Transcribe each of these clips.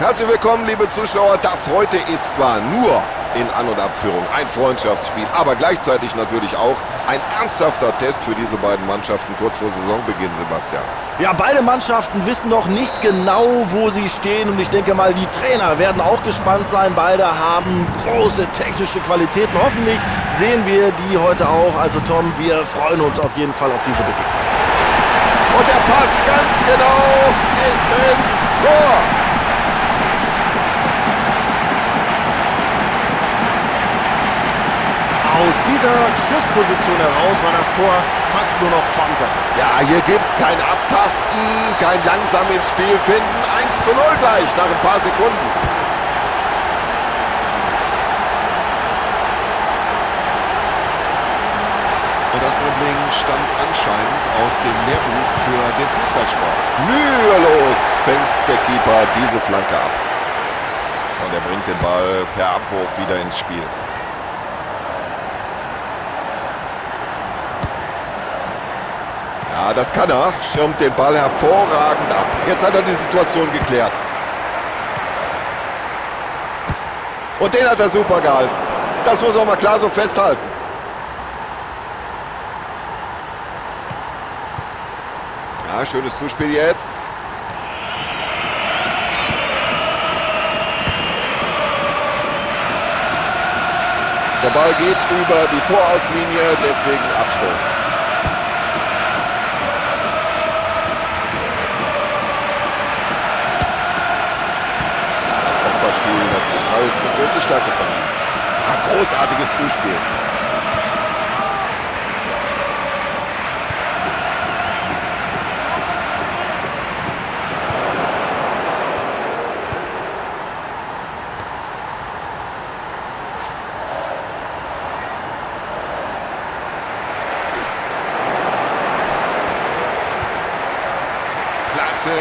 Herzlich willkommen, liebe Zuschauer. Das heute ist zwar nur in An- und Abführung ein Freundschaftsspiel, aber gleichzeitig natürlich auch ein ernsthafter Test für diese beiden Mannschaften kurz vor Saisonbeginn, Sebastian. Ja, beide Mannschaften wissen noch nicht genau, wo sie stehen. Und ich denke mal, die Trainer werden auch gespannt sein. Beide haben große technische Qualitäten. Hoffentlich sehen wir die heute auch. Also Tom, wir freuen uns auf jeden Fall auf diese Begegnung. Und der Pass ganz genau ist drin. Tor! Aus dieser Schussposition heraus war das Tor fast nur noch Formsache. Ja, hier gibt's kein Abtasten, kein langsam ins Spiel finden. 1:0 gleich nach ein paar Sekunden. Und das Dribbling stammt anscheinend aus dem Lehrbuch für den Fußballsport. Mühelos fängt der Keeper diese Flanke ab. Und er bringt den Ball per Abwurf wieder ins Spiel. Ja, das kann er. Schirmt den Ball hervorragend ab. Jetzt hat er die Situation geklärt. Und den hat er super gehalten. Das muss man mal klar so festhalten. Ja, schönes Zuspiel jetzt. Der Ball geht über die Torauslinie, deswegen Abstoß. Das Kopfballspiel, das ist halt eine große Stärke von ihm. Ein großartiges Zuspiel. Klasse.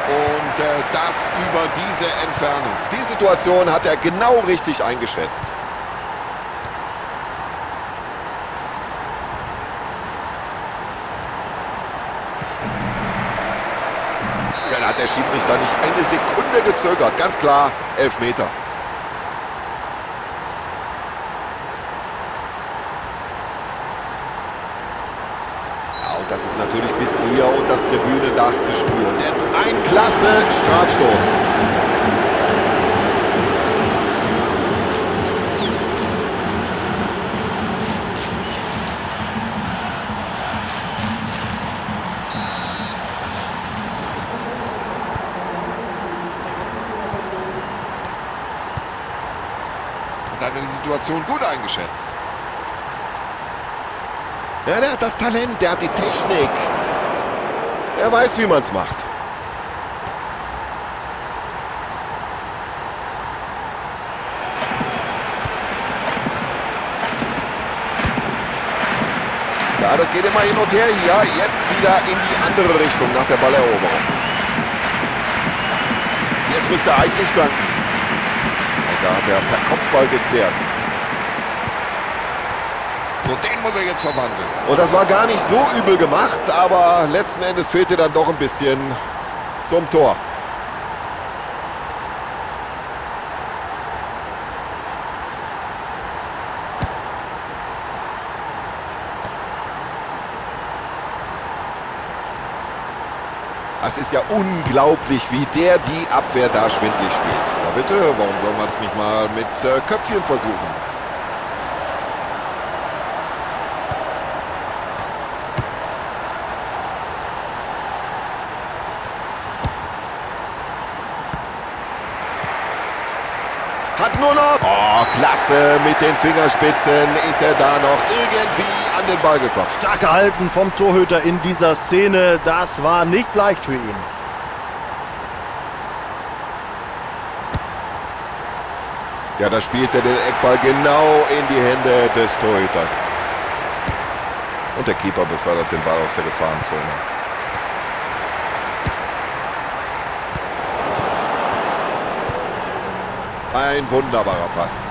Und das über diese Entfernung. Die Situation hat er genau richtig eingeschätzt. Ja, da hat der Schiedsrichter nicht eine Sekunde gezögert. Ganz klar, Elfmeter. Ja, und das ist natürlich bis hier und das Tribünendach zu spüren. Ein klasse Strafstoß. Und da hat er die Situation gut eingeschätzt. Ja, der hat das Talent, der hat die Technik. Er weiß, wie man's macht. Ja, das geht immer hin und her hier. Jetzt wieder in die andere Richtung nach der Balleroberung. Jetzt müsste er eigentlich flanken. Und da hat er per Kopfball geklärt. So, den muss er jetzt verwandeln. Und das war gar nicht so übel gemacht, aber letzten Endes fehlte dann doch ein bisschen zum Tor. Das ist ja unglaublich, wie der die Abwehr da schwindlig spielt. Na bitte, warum soll man es nicht mal mit Köpfchen versuchen? Hat nur noch... Oh, klasse, mit den Fingerspitzen ist er da noch irgendwie an den Ball gekommen. Stark gehalten vom Torhüter in dieser Szene. Das war nicht leicht für ihn. Ja, da spielt er den Eckball genau in die Hände des Torhüters. Und der Keeper befördert den Ball aus der Gefahrenzone. Ein wunderbarer Pass.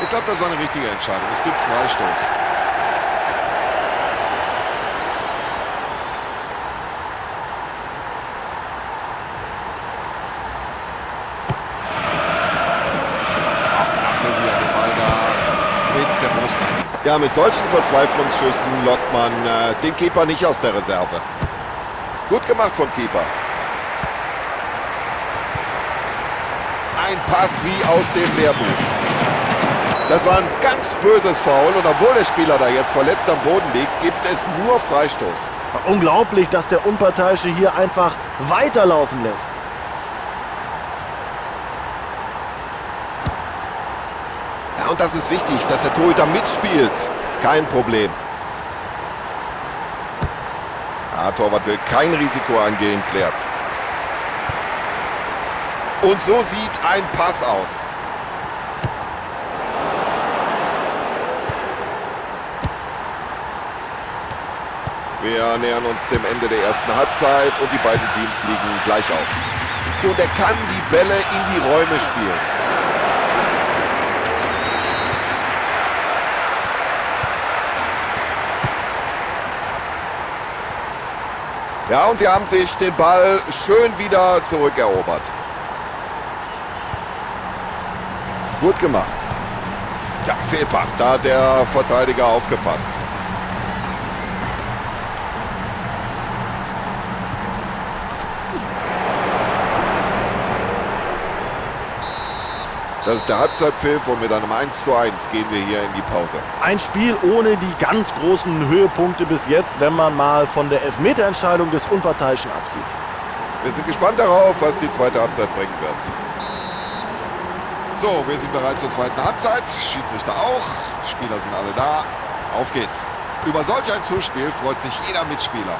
Ich glaube, das war eine richtige Entscheidung. Es gibt Freistoß. Klasse, wie er den Ball da mit der Brust annimmt. Ja, mit solchen Verzweiflungsschüssen lockt man den Keeper nicht aus der Reserve. Gut gemacht vom Keeper. Ein Pass wie aus dem Lehrbuch. Das war ein ganz böses Foul und obwohl der Spieler da jetzt verletzt am Boden liegt, gibt es nur Freistoß. Unglaublich, dass der Unparteiische hier einfach weiterlaufen lässt. Ja, und das ist wichtig, dass der Torhüter mitspielt. Kein Problem. Ja, Torwart will kein Risiko angehen, klärt. Und so sieht ein Pass aus. Wir nähern uns dem Ende der ersten Halbzeit und die beiden Teams liegen gleich auf. So, der kann die Bälle in die Räume spielen. Ja, und sie haben sich den Ball schön wieder zurückerobert. Gut gemacht. Ja, Fehlpass, da hat der Verteidiger aufgepasst. Das ist der Halbzeitpfiff und mit einem 1:1 gehen wir hier in die Pause. Ein Spiel ohne die ganz großen Höhepunkte bis jetzt, wenn man mal von der Elfmeterentscheidung des Unparteiischen absieht. Wir sind gespannt darauf, was die zweite Halbzeit bringen wird. So, wir sind bereit zur zweiten Halbzeit. Schiedsrichter auch. Spieler sind alle da. Auf geht's. Über solch ein Zuspiel freut sich jeder Mitspieler.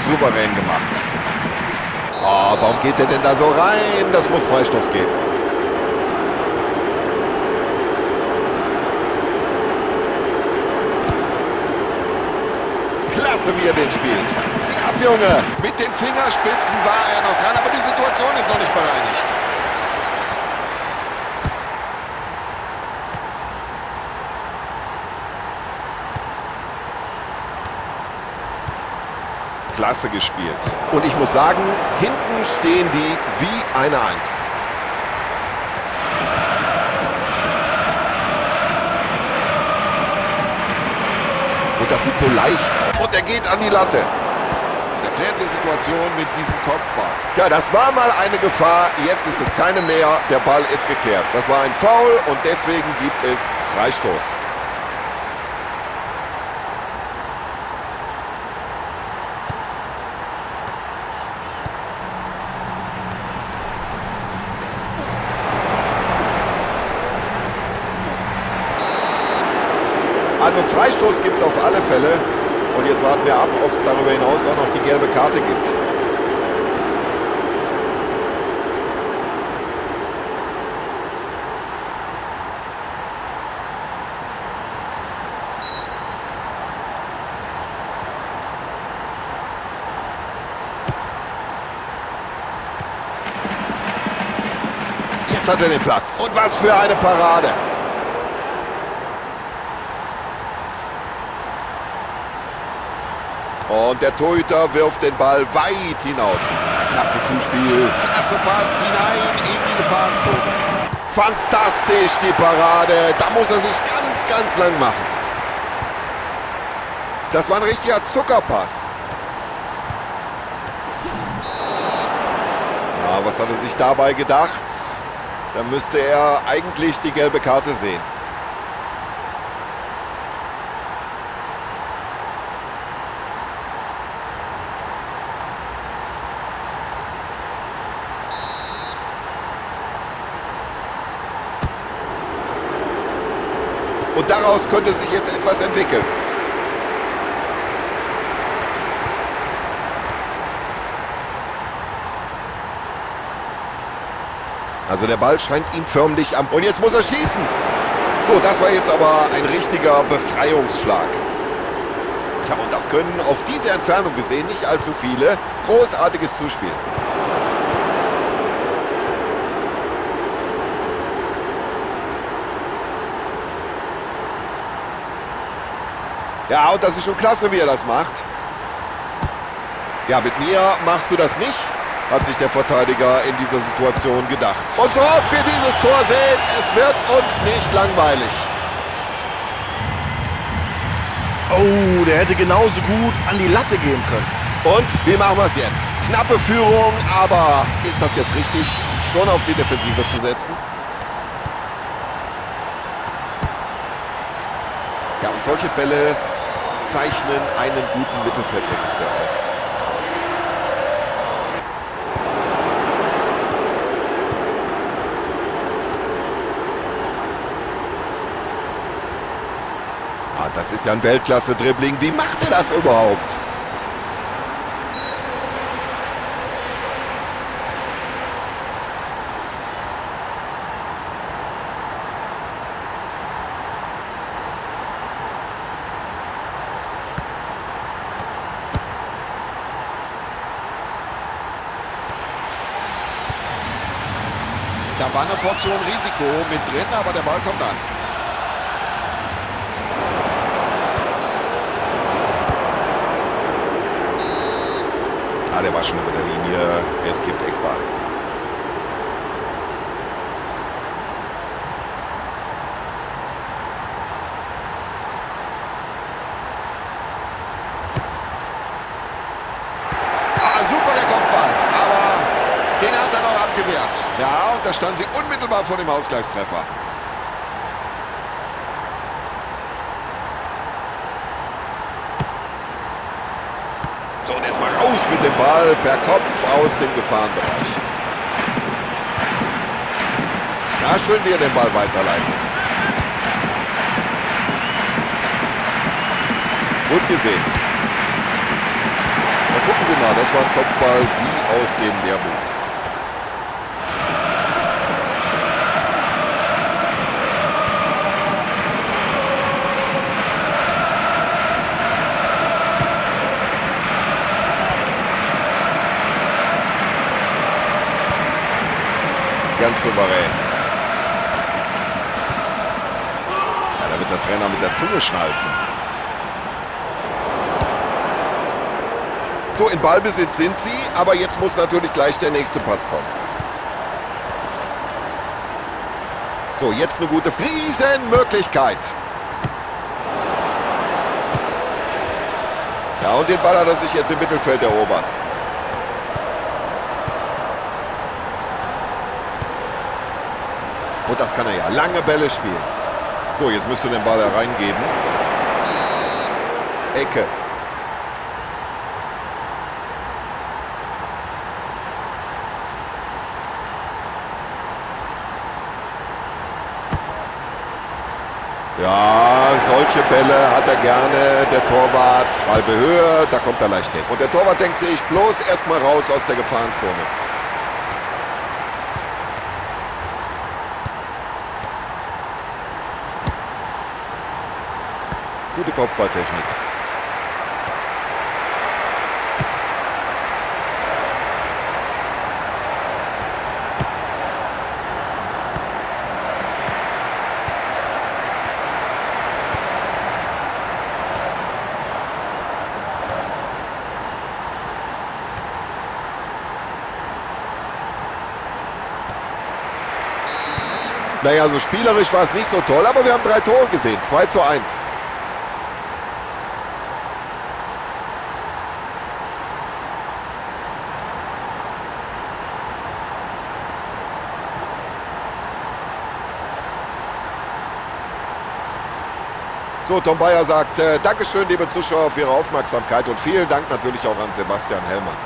Souverän gemacht. Oh, warum geht der denn da so rein? Das muss Freistoß geben. Klasse, wie er den spielt. Zieh ab, Junge. Mit den Fingerspitzen war er noch dran, aber die Situation ist noch nicht bereinigt. Klasse gespielt. Und ich muss sagen, hinten stehen die wie eine Eins. Und das sieht so leicht aus. Und er geht an die Latte. Erklärt die Situation mit diesem Kopfball. Tja, das war mal eine Gefahr. Jetzt ist es keine mehr. Der Ball ist geklärt. Das war ein Foul und deswegen gibt es Freistoß. Also Freistoß gibt es auf alle Fälle. Und jetzt warten wir ab, ob es darüber hinaus auch noch die gelbe Karte gibt. Jetzt hat er den Platz. Und was für eine Parade. Und der Torhüter wirft den Ball weit hinaus. Klasse Zuspiel, klasse Pass hinein in die Gefahrenzone. Fantastisch die Parade. Da muss er sich ganz, ganz lang machen. Das war ein richtiger Zuckerpass. Ja, was hat er sich dabei gedacht? Da müsste er eigentlich die gelbe Karte sehen. Und daraus könnte sich jetzt etwas entwickeln. Also der Ball scheint ihm förmlich am... Und jetzt muss er schießen. So, das war jetzt aber ein richtiger Befreiungsschlag. Tja, und das können auf diese Entfernung gesehen nicht allzu viele. Großartiges Zuspiel. Ja, und das ist schon klasse, wie er das macht. Ja, mit mir machst du das nicht, hat sich der Verteidiger in dieser Situation gedacht. Und so oft wir dieses Tor sehen, es wird uns nicht langweilig. Oh, der hätte genauso gut an die Latte gehen können. Und wie machen wir es jetzt? Knappe Führung, aber ist das jetzt richtig, schon auf die Defensive zu setzen? Ja, und solche Bälle zeichnen einen guten Mittelfeldregisseur aus. Ah, das ist ja ein Weltklasse-Dribbling. Wie macht er das überhaupt? Da war eine Portion Risiko mit drin, aber der Ball kommt an. Ah, der war schon über der Linie. Es gibt Eckball. Ah, super der Kopfball, aber den hat er noch abgewehrt. Ja, und da standen sie unmittelbar vor dem Ausgleichstreffer. So, und erstmal raus mit dem Ball per Kopf aus dem Gefahrenbereich. Ja, schön, wie er den Ball weiterleitet. Gut gesehen. Na, gucken Sie mal, das war ein Kopfball wie aus dem Lehrbuch. Ganz souverän. Ja, da wird der Trainer mit der Zunge schnalzen. So, in Ballbesitz sind sie, aber jetzt muss natürlich gleich der nächste Pass kommen. So, jetzt eine gute Riesenmöglichkeit. Ja, und den Ball hat er sich jetzt im Mittelfeld erobert. Und das kann er ja. Lange Bälle spielen. So, jetzt müsst ihr den Ball da reingeben. Ecke. Ja, solche Bälle hat er gerne, der Torwart. Halbe Höhe, da kommt er leicht hin. Und der Torwart denkt sich bloß erstmal raus aus der Gefahrenzone. Gute Kopfballtechnik. Naja, so spielerisch war es nicht so toll, aber wir haben 3 Tore gesehen. 2:1. So, Tom Bayer sagt, Dankeschön, liebe Zuschauer, für Ihre Aufmerksamkeit und vielen Dank natürlich auch an Sebastian Hellmann.